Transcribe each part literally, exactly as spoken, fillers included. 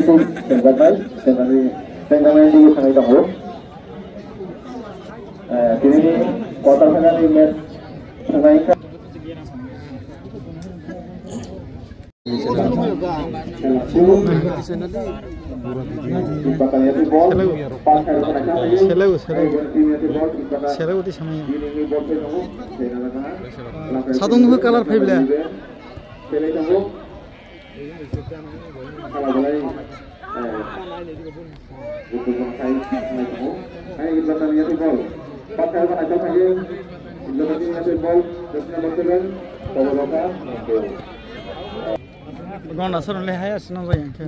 Sengjaknai, sengjaknai, sengjaknai digi thangwi tongo. Eh, tini quarter final ni match thangnaikha. Hello, hello. Hello, di samaya. Sadung nungkha colour phaible. Gonda soro le hai asno jai ang khe.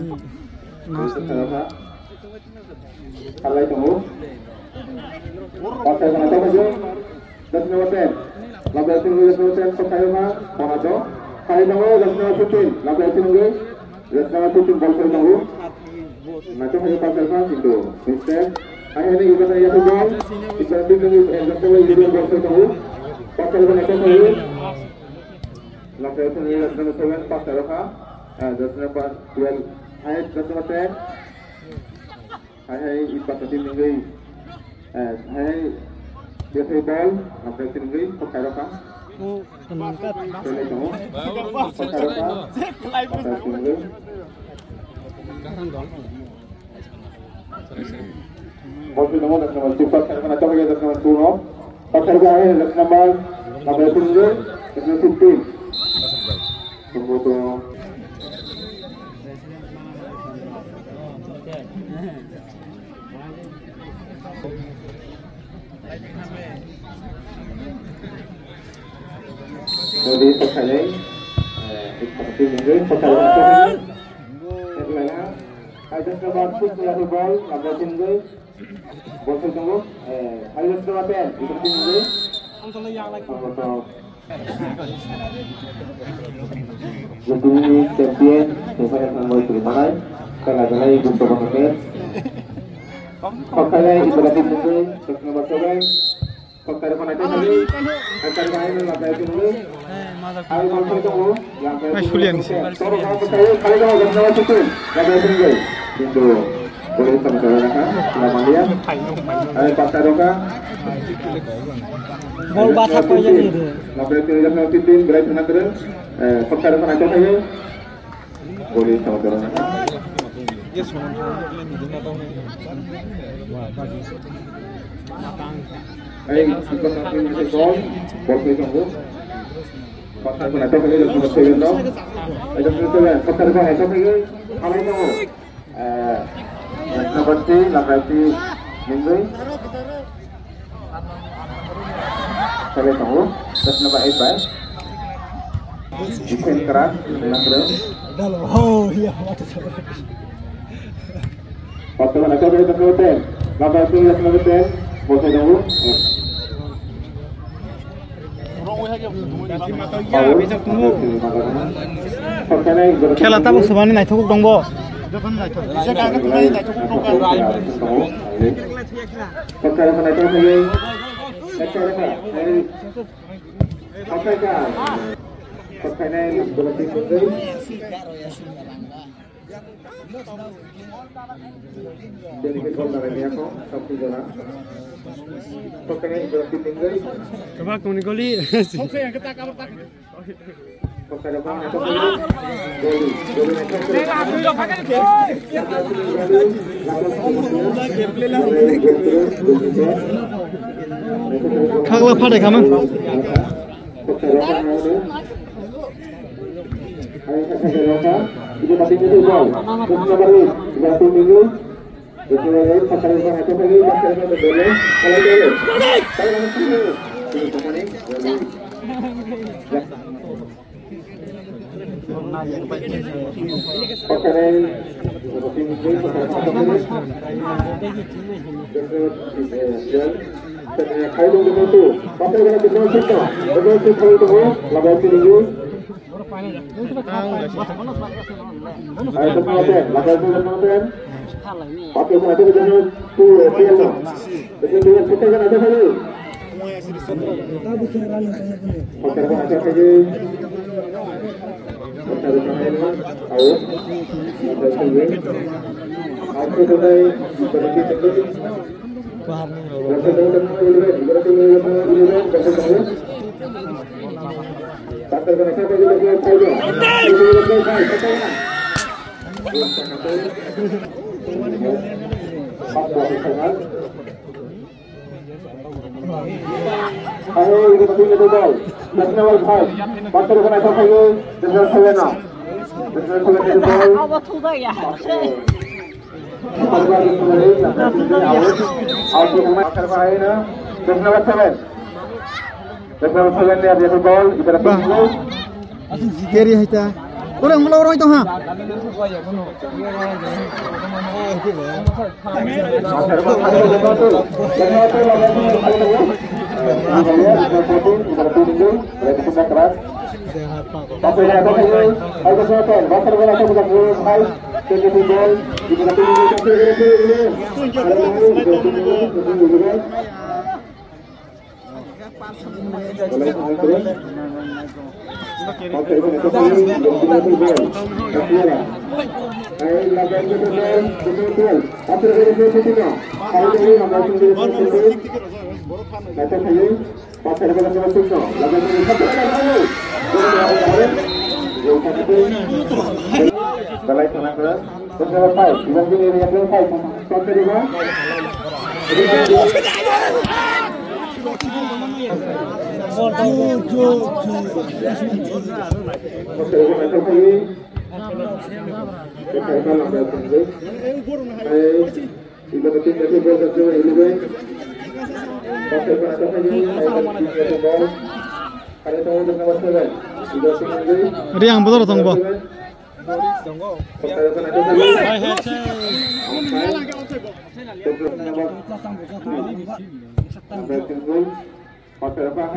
Salai tongo. Pakai mana tau kajo. Jasna waten. Labai tinggi jasna waten pakai mana. Mana to. Salai tongo jasna waten. Labai tinggi. Jasna waten bol salai tongo. Nacho hai pakai mana kintu. Mister. Hai hai ni ibadah ya tu bol. Ibadah tinggi example ini bol salai tongo. Pakai mana tau kajo. Labai tinggi jasna waten pakai mana. Eh, jasna waten. Hai jasna waten. Hai hai, i pata tin nungwi. Eh, hai hai, dia hai bol, nokre tin nungwi, kok kairo ka. Oh, tenang ka. Kele tongo. Kok kairo ka. Kok kairo tin nungwi. Bol pin namo, number two, kok kairo ka, na chok ya, number two no. Kok kairo ka, hai, number, number tin nungwi, number fifteen. Tunggu tu. Jadi, pakai, eh, pakai mungkin, pakai apa ini? Headline, ah. Ada sebab tu, kalau bol, ada tinggal. Bol tu tunggu, eh, ada sebab apa? Itu tinggal. Ang salah yang lagi. Kalau tu, Jotuni champion, semifinal thangwi twi manai, khela belai gusto bono match. Khokhailai Ibrahim Mungwi, section number seven. Khokhairok khonai tongwi, khokhairok khonai tongwi, lakai tongwi. Ai, malkhai tongo, lakai tongwi. Toro khao khokhaio, khali tongo, section number fifteen, lakai tongwi. Kintu, Police tong tong ha, lama dia. Ai, paksa roka. Bol bathak koi jani re. Lampre tini dakna fifteen, berai thangna keren. Eh, paksa roka naikha thayo. Police tong tong ha. Ai, sukon na pin se gol, bol koi tongo. Paksa roka naikha thayo, jong sukon thayo no. Ai, jong sukon thayo, paksa roka naikha thayo. Halai tongo. Eh, number three, number three, Mingwi. Sale tongo, just number eight by. Jipen Kara, number. Dalo, oh, iya, what is it? Number ten, number three, number ten, Bosai tongo. Khela tabuk swbani naithok tongbo. Delegate bol darai niya ko, sabti jora. Kokene jora fitting gari. Coba kuni goli. Kokene bol, goli, goli na kokene. Khagla phade kama. Ayo, ini betul, ini betul. National five. Pastor kena kau kayu, national seven na. National seven ini betul. Apa tuh ya? Pastor kena kau kayu, national seven. Out, out, out, out, out, national seven. National seven ni ada betul, ibarat Bah. Itu. Keri hai ta. Ore, ang wala oro ito ha. Belai khna khe, tongthok phai, tongthok phai, tongthok phai. Riang bodol tongo bo.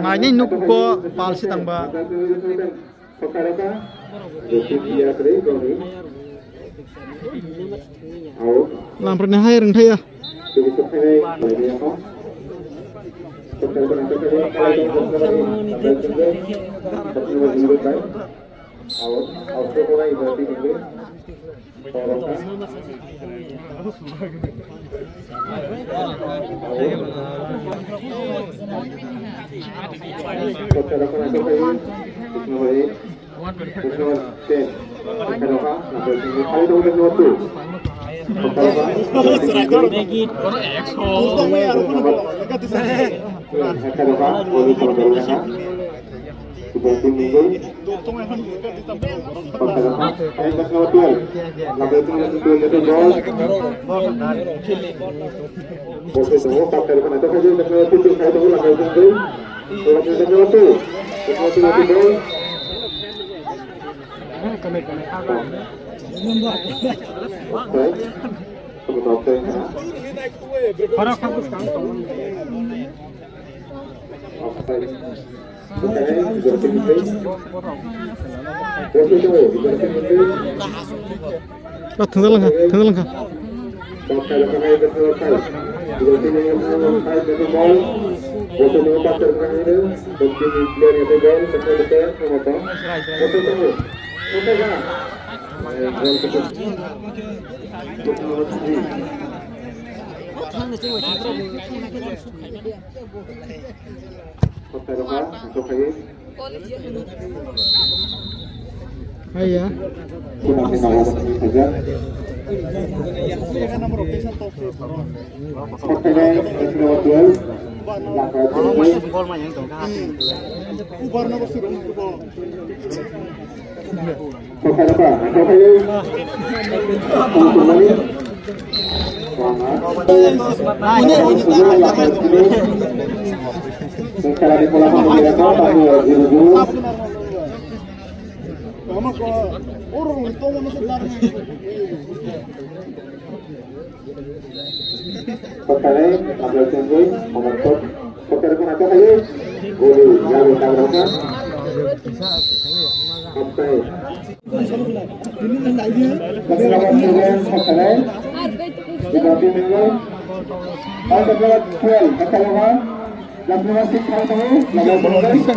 Naini nukuko palsi tangba. Lamprani hai rwngthaya. Thangjalang kha, thangjalang kha. Aiya. Kotarai, Abdul Tengui, Mohammed Kot, Kotarai pun ada lagi. Goli, lalu tak berapa? Sampai. Kotarai, Ibrahim Tengui, Al Kotarai, Kotarai. Lampung asik kau tahu, lampung asik.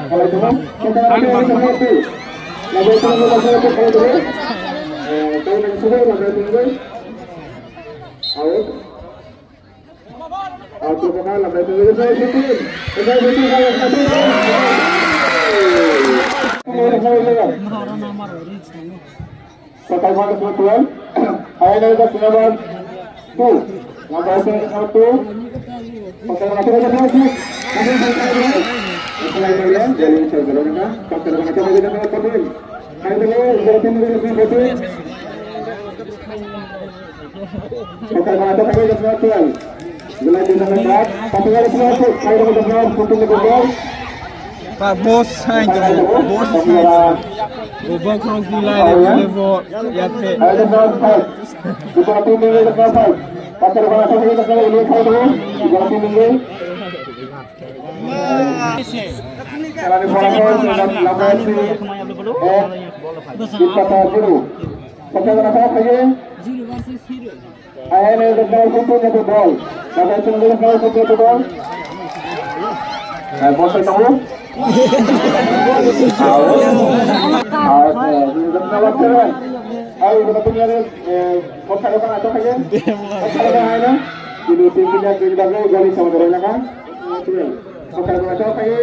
Kalau itu, kita ada yang seperti. Number two, number four, number five, eh, kau nang sudah, number two, out. Out, number five, number two, number fifteen. Number fifteen, number fifteen. Number five, number twelve. Ayana, number two. Number two. Pak, bos hai to, bos hai. Go bok rok di lai re, bole bo, ya te. Khelani pholaphol, Lambaisi ek, Tiprasa zero. Kothai gana kok khaye. Ayana the ball, photo the ball. Lambaisi the ball, photo the ball. Eh, ball sai tongo. Out. Out. Eh, the ball sai. Ai, the ball sai. Eh, kothai gana kok khaye. Kothai gana hai na. Ini tim punya gol bagai, gol sama dorong na kan. Kothai gana kok khaye.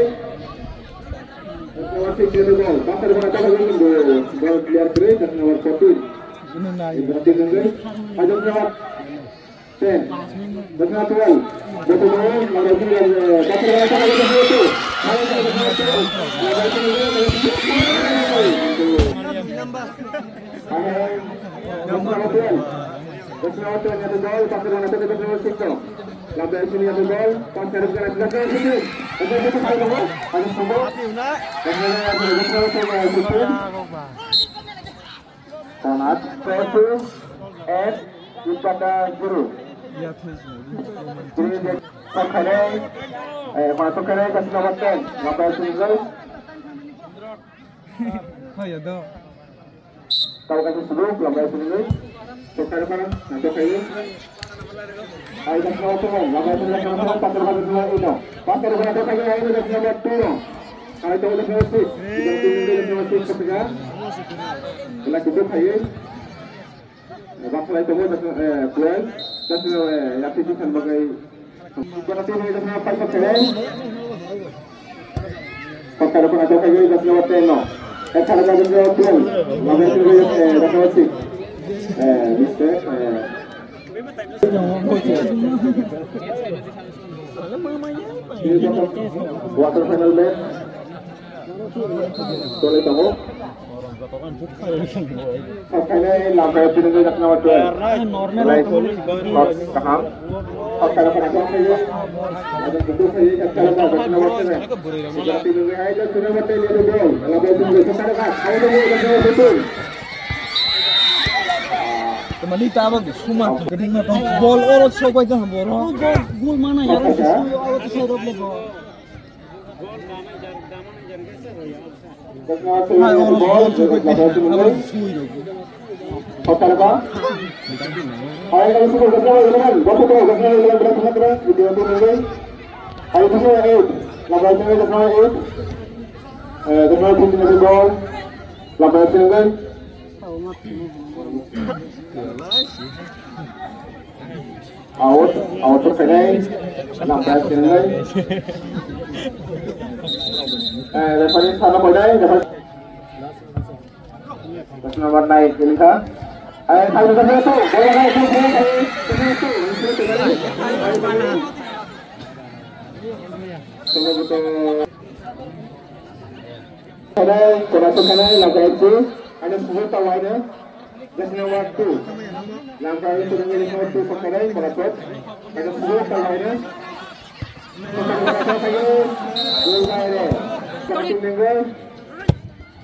Konat, Petu, Ed, Ipata, Guru. Guru, Sokare, eh, Konat Sokare, Kasih Nomor ten, Lambai Single. Hai, ada. Kau kasih sebelum, Lambai Single. Sokare mana? Nanti kayu. Ai, dak no to, lambai Single, Pater Bana dua ino. Pater Bana dua kayu, ai, dak no to. Ai, to, dak no to. Dak no to, dak no to, ketika. Dak no to kayu. Baksa lai tongo, eh, twelve. Baksa, eh, yakti di kan bagai. Baksa lai tongo, five baksa lai. Baksa lai tongo, baksa lai tongo, ten no. Eh, baksa lai tongo, twelve. Baksa lai tongo, eh, baksa lai six. Eh, mistake, eh. Quarter final match. Tole tongo. Sakhainai lamkai phirigwi dakna wato. Normal. Kaham. Sakhainai phirigwi dakna wato. Sakhainai phirigwi dakna wato. Tamani tabok suma. Bol oro sobai jang boro. Gol, gol mana yar. Oro sobai. Hai, oro bol sui bai, oro sui bai. Kotarba. Hai, kalau sudah eleven, waktu itu eleven, eleven, berapa, berapa, berapa, video itu dulu. Hai, itu eight. Laban itu eight. Eh, itu eight, itu gol. Laban itu eight. Out, out khainai, lambai khainai. Eh, referee sana khainai, referee. Number nine, Elisa. Eh, satu, satu, satu. Bola naik, satu, satu, satu. Tunggu betul. Khainai, kena tu khainai, lambai tu. Ada sepuluh tahu ada. Jersey number two. Lamkai itu dengan jersey number two pakai, Meratot. Ada sepuluh tahu ada. Pakai, pakai, pakai. Gol, gol, gol.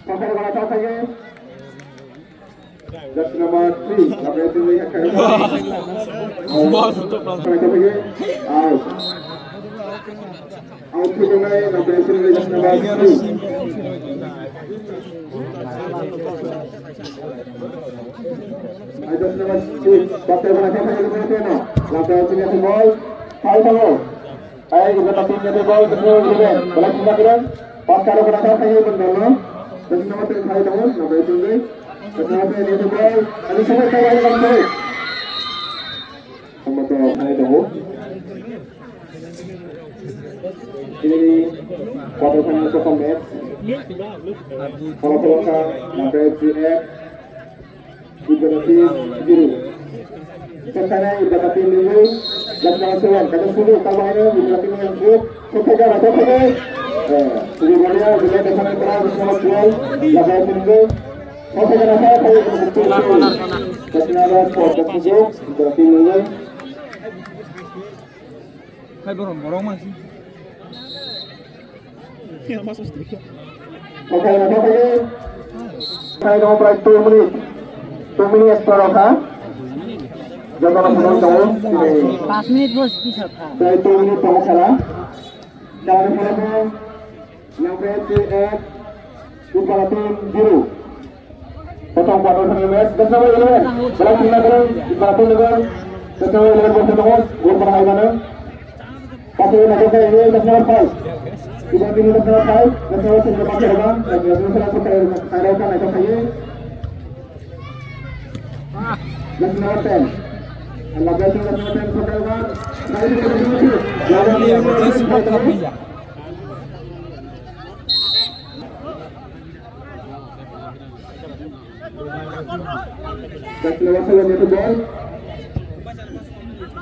Pakai, pakai, pakai. Jersey number three. Lamkai itu dengan jersey number two. Out. Out to the line of the Assyrian number three. I just number six. Pastor Bana Kasa itu punya pena. Langkah sini aku ball. Five ball. Hai, kita tapi nyata ball betul juga. Bola cuma kira. Pastor Bana Kasa itu benar. Tengkha tengkha tongo, nabai tongwi. Tengkha tengkha tongo, ani sabai sabai tongo. Tengkha tengkha tongo. Ini quarter final prothom match. Kalau kalau ka, nabai F C F. Ibrahim Guru. Sokana Ibrahim Guru. Lakna Sewan. Kata sudu, kata sudu, Ibrahim Guru. Sokana, sokana. Eh, Ibrahim Guru, Ibrahim Guru, Ibrahim Guru. Lakna Sewan. Sokana, sokana. Lakna Sewan, Ibrahim Guru. Hai borok, borok ma si. Oke, oke, oke. Saya dong prai two minute. Two minute extra rokha. Joto no phone dong. Pas minute bos bisa kha. Prai two minute tong khala. Dari mana pun? Yang prai two eight. Upala team zero. Prothom quarter final match, Dasnawa eleven, Belai Tingna Belai, Upala team eleven, Dasnawa eleven bosai tongo, gol para hai mano. Pasal na kok hai, Dasnawa five. Upala team Dasnawa five, Dasnawa team Dasnawa five, Dasnawa five, Dasnawa five. Dasnawa ten. Dasnawa ten, Dasnawa five. Jatinangma seven itu ball.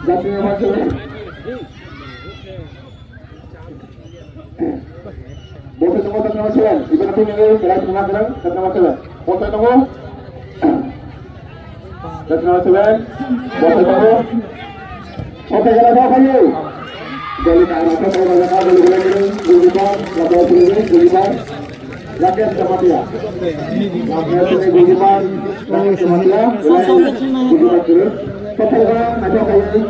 Jatinangma seven. Bosai tongo Jatinangma seven. Ibu nanti ini kelas lima sekarang Jatinangma seven. Bosai tongo. Jatinangma seven. Bosai tongo. Oke, kalau ada apa yuk? Dari tanah apa, kalau ada apa, dari bulan ini, dari bulan, laporan sendiri, dari bulan. Rakesh Jamatia. Rakesh ini Gujiman, Rakesh Jamatia, Gujiman terus. Kepala, ada apa ini?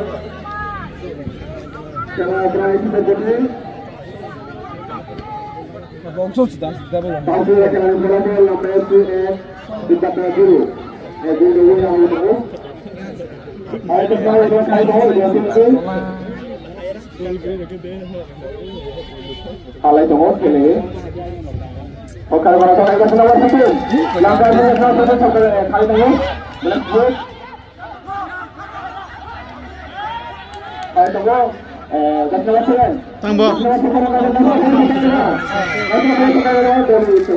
Sama Brian Sejati. Bongso sudah, sudah belum? Tahu sudah kenal berapa, lampai S P F, kita tahu dulu. Eh, dulu, dulu, yang dulu. Ayo, kita tahu, kita tahu, kita tahu. Halai tongo, kele. O kar bara tongo, ega sila wasa tu. Langkar bara tongo, tongo, tongo, halai tongo. Black box. Halai tongo, eh, ega sila wasa tu. Tangbo.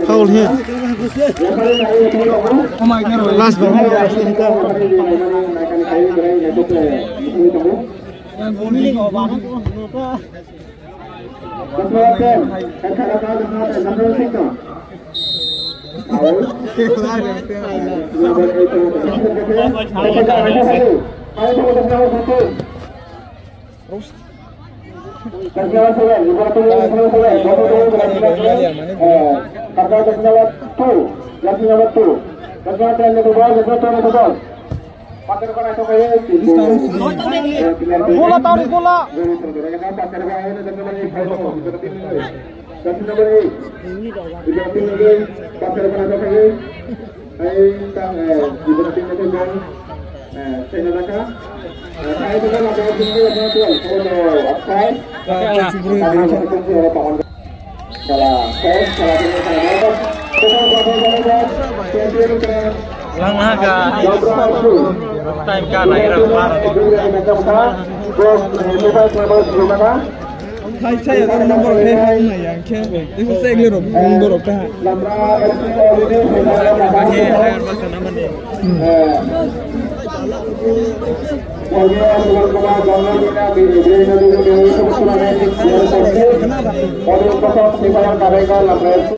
Foul here. Last ball. Bola, tari bola. Langna ka time ka nai ra. Hai saya kan number hai hai na yang ke. Itu saya gelo number ka.